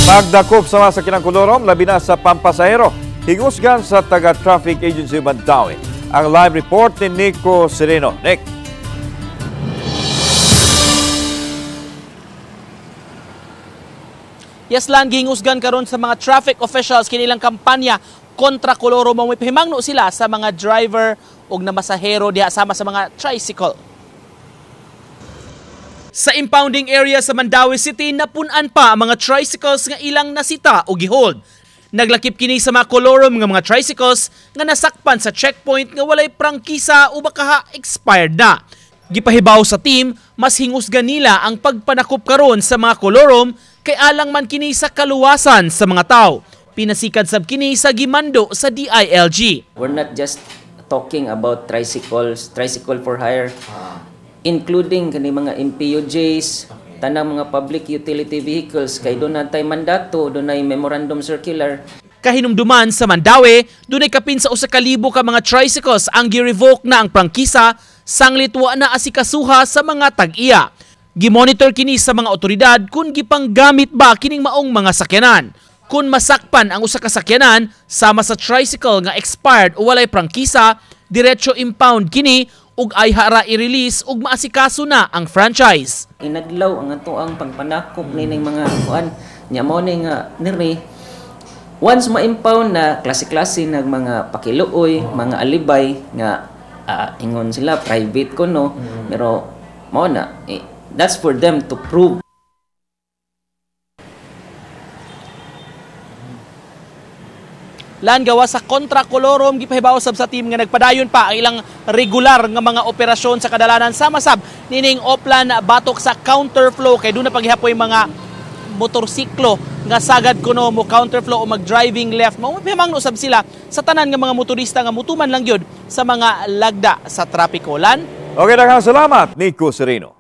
Pagdakop sa mga sakinang kolorum, labi na sa pampasahero, hingusgan sa taga-Traffic Agency Mandaue. Ang live report ni Nico Sereno. Nick. Yes, Lan, gihingusgan karon sa mga traffic officials kinilang kampanya kontra kolorum. Mamipahimangno sila sa mga driver ug namasahero diha sama sa mga tricycle. Sa impounding area sa Mandaue City, napun-an pa ang mga tricycles nga ilang nasita o gihold. Naglakip kini sa mga kolorum nga mga tricycles nga nasakpan sa checkpoint nga walay prangkisa o baka expired na. Gipahibaw sa team, mas hingusgan nila ang pagpanakop karon sa mga kolorum kay alang man kini sa kaluwasan sa mga tao. Pinasikad sab kini sa gimando sa DILG. We're not just talking about tricycles, tricycle for hire, including kani mga MPUJs, tanang mga public utility vehicles, kay doon natay mandato, doon ay memorandum circular. Kahinumduman sa Mandaue, dunay kapin sa 1,000 ka mga tricycles ang gi-revoke na ang prangkisa, sanglit wa na asikasuha sa mga tag-iya. Gimonitor kini sa mga otoridad kung gipanggamit ba kining maong mga sakyanan. Kung masakpan ang usa ka sakyanan sama sa tricycle nga expired o walay prangkisa, diretso impound kini ug ay hara i-release ug maasikaso na ang franchise. Inadlaw ang ato ang pagpanakop nining mga kuan nya mao ni nga niri once ma-impound na klase-klase nag mga pakiluoy, mga alibay nga ingon sila private ko no, pero mao na that's for them to prove. Lan, gawa sa kontra kolorum, gipahibaw sab sa team nga nagpadayon pa ang ilang regular nga mga operasyon sa kadalanan sama sab nining Oplan batok sa counterflow kay doon na paghihapoy mga motorsiklo nga sagad kuno mo counterflow o mag-driving left. Mao pahimangno sab sila sa tanan nga mga motorista nga mutuman lang gyud sa mga lagda sa trapiko. Lan. Okay, daghang salamat Nico Sereno.